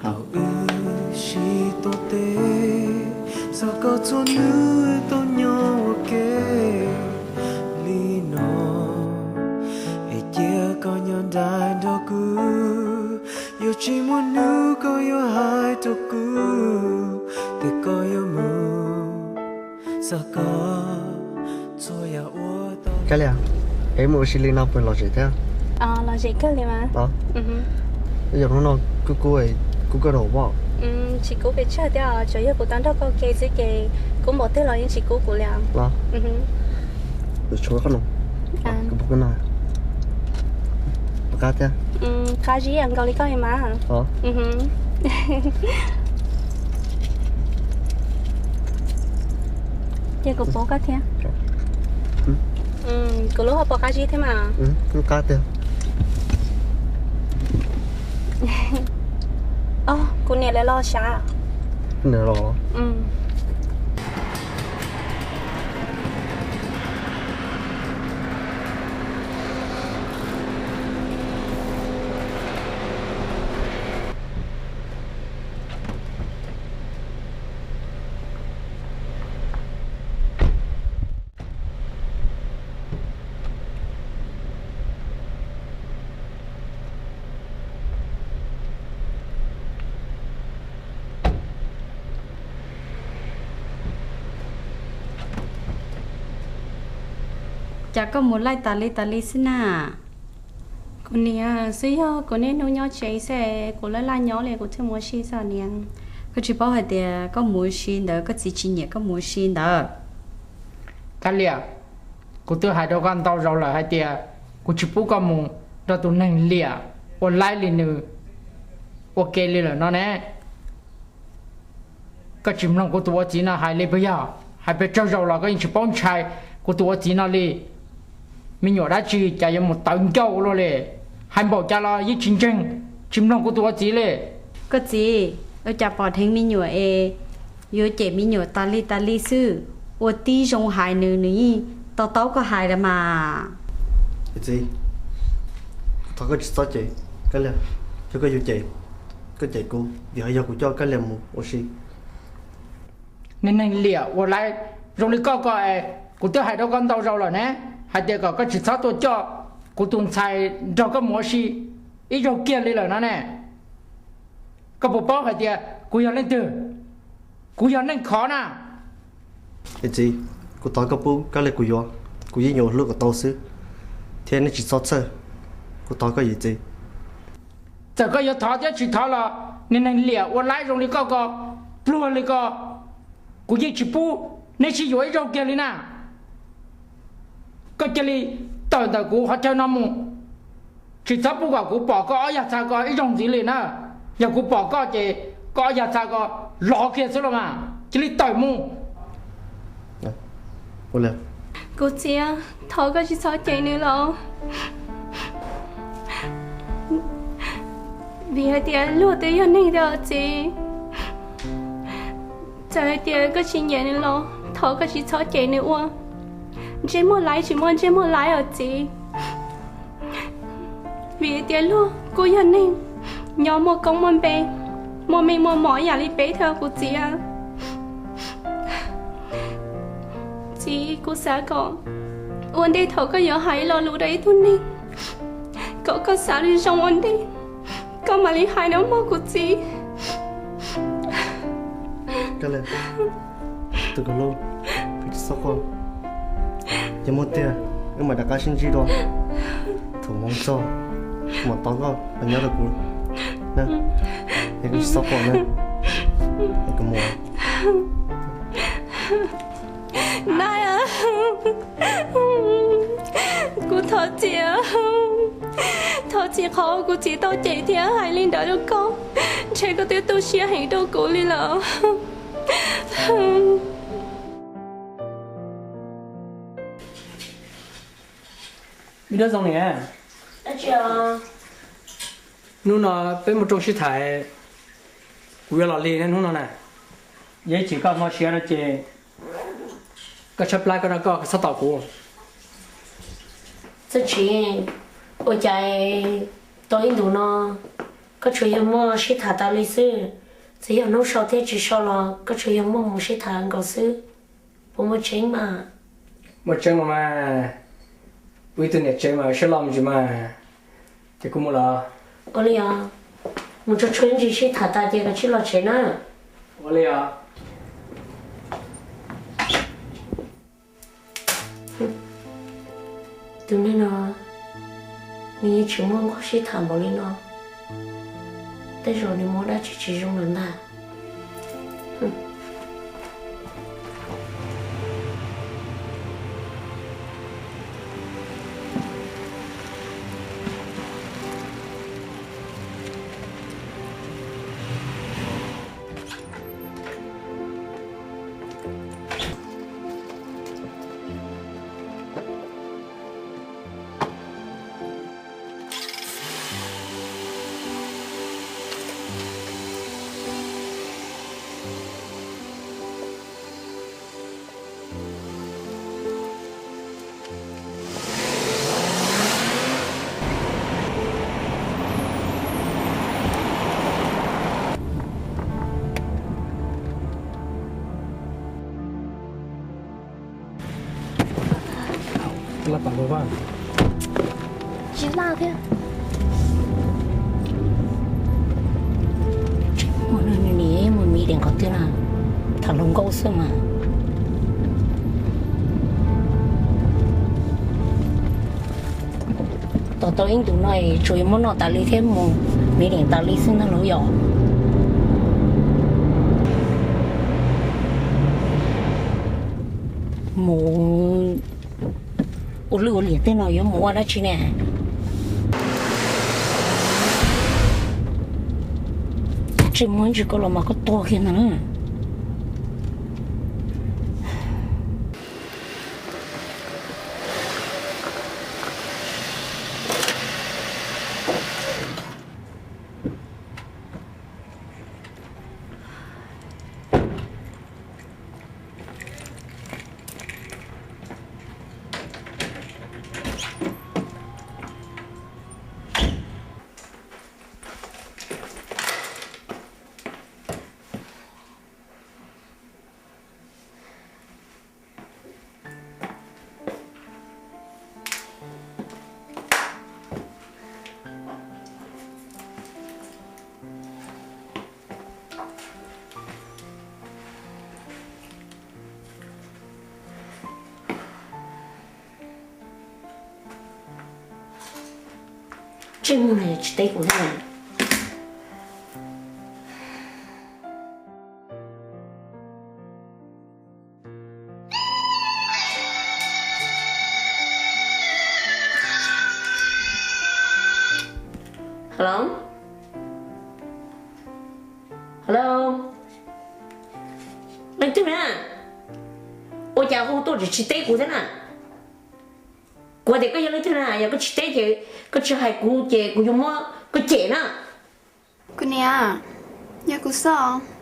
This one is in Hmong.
Thaum wb sib tuav tes, xav kom txhua hnub wb tau nyob ua ke li no, es cia koj nyob nraim nrog kuv, yuav tsis muaj hnub koj yuav hais rau kuv tias koj yuav mus. Xav kom txhua yam ua tau. Kab Lias, es mus ua si li no puas lom zem thiab? Lom zem kawg li mas. Yog hnub no kub kub, kub koj rau pob. Tsis kub pes tsawg thiab, tsuas yog kuv tau nrog koj ua ke xwb ces kub npaum twg los yeej tsis kub kuv li os. Los, tshuav qab no, kub no, qab thiab. Qab zib nkaus li koj li mas. Ces kuv pub koj thiab. Kuv lub ho pom qab zib thiab mas. Qab tiag. Kuv niam lawv los sav. Niam los. Cas koj mus laij tas li tas li xwb na? Kuv niam, xwb yog kuv niaj hnub nyob tsev xwb, kuv laj laj nyob li kuv thiaj mus ua si xwb niam. Koj tsis paub hais tias koj mus ua si ntawd koj txiv tsis nyiam koj mus ua si ntawd. Kab Lias, kuv twb hais rau koj ntau zaus lawm hais tias kuv tsis pub koj mus nrog tus neeg liam ua laib li nws ua ke li lawm no ne. Koj tsis mloog kuv tus ua txiv no hais li puas yog? Hais pes tsawg zaus los koj yeej tsis paub ntshai kuv tus ua txiv no li. Me nyuam dab tsi cas yuav mus tawv ncauj luaj li, hais npaum cas los yeej tsis ntseeg, tsis mloog kuv tus ua txiv li. Koj txiv, ua cas pom dheev me nyuam es yuav cem me nyuam tas li tas li xwb, ua tib zoo hais nws nws yeej to taub koj hais lawm mas. Txiv, kuv thov koj tsis txhob cem Kab Lias, yog koj yuav cem, koj cem kuv vim yog kuv coj Kab Lias mus ua si. Niag neeg liam ua laib zoo li koj ko es, kuv twb hais rau koj ntau zaus lawm ne, hais tias kom koj tsis txhob tuaj coj kuv tus ntxhais nrog koj mus ua si ib zaug kiag li lawm no ne. Koj puas paub hais tias kuv yog leej twg? Kuv yog Neej Khov na. Txiv, kuv thov koj pub Kab Lias kuv yuav, kuv yeej yuav hlub kom tau xwb, thiab nej tsis txhob txhawj, kuv thov koj yim txiv. Txawm koj yuav thov thiab tsis thov los niag neeg liam ua laib zoo li koj ko, pluag li ko, kuv yeej tsis pub neb sib yuav ib zaug kiag li na. Koj cia li tawm ntawm kuv qhov chaw no mus, tsis txhob pub kom kuv pom koj ob yag txha ko ib zaug ntxiv li na. Yog kuv pom koj ces koj ob yag txha ko lov kiag xwb los mas, cia li tawm mus. Kuv txiv, thov koj tsis txhob cem nws los, vim hais tias luag twb yog neeg thiab os txiv. Txawm hais tias koj tsis nyiam nws los thov koj tsis txhob cem nws ua ntsej muag laib tsis muaj ntsej muag laib os txiv. Vim tias luag kuj yog neeg, nyob muaj koob muaj npe, muaj meej muaj mom ib yam li peb thiab kuv txiv. Txiv, kuv xav kom ua ntej thaum koj yuav hais lo lus rau ib tug neeg, kom koj xav li zoo ua ntej, koj mam li hais no mog kuv txiv. Tus kwv hlub, koj tsis txhob quaj, ces muaj tiag wb mam rov qab sib ntsib dua. Thaum hmoov txog mam tos koj los nyob rau kuv, es koj tsis txhob quaj na, es kuv mus. Nai, kuv thov txim, thov txim qhov kuv txiv tau cem thiab hais li ntawd rau koj, ntshe koj twb tu siab heev rau kuv li lawm. Me Dab Zoo niam, hnub no peb muaj rooj sib tham, kuv yuav los li ne hnub no na. Yog ib chim koj mob siab no ces koj tshaib plab koj no koj txhob tos kuv. Tub Tsev, ua cas tau ib ntus no koj tsuas yog muaj sib tham tas li xwb? Txawm yog hnub sau thiab tsis sau los koj tsuas yog muaj mus sib tham nkaus xwb, puas muaj tseeb mas? Muaj tseeb los mas, ua ib tug niam tsev mas ua siab loj me ntsis mas. Ces kuv mus los? Ua li os, mus tso tshuaj ib ntsis sib tham tas ces koj cia li los tsev na. Ua li os. Tus neeg no nws yeej tsis muaj nqog sib tham npaum li no, tej zaum nws muaj dab tsi tsis zoo lawm ntag. Tsis laj thiab. Mus miv deem qhov twg na, tham hluas nkauj xwb mas. Tos tau ib ntus no tsuas yuav muab noj tas li thiab mus miv deem tas li xwb ntag lauj yom. Mus ua lwj ua liam tej no yuav mus ua dab tsi ne? Tsis muaj ntsis koj los mas koj tuag kiag ntag na. Tsis muaj leej twg teb kuv thiab. Hello? Hello? Leej twg na? Ua cas hu tuaj tsis teb kuv thiab na? Kuv tias koj yog leej twg na, yog koj tsis teb ces, koj tsis hais kuv ces kuv yuav muab koj cem na. Kuv niam, yog kuv xwb.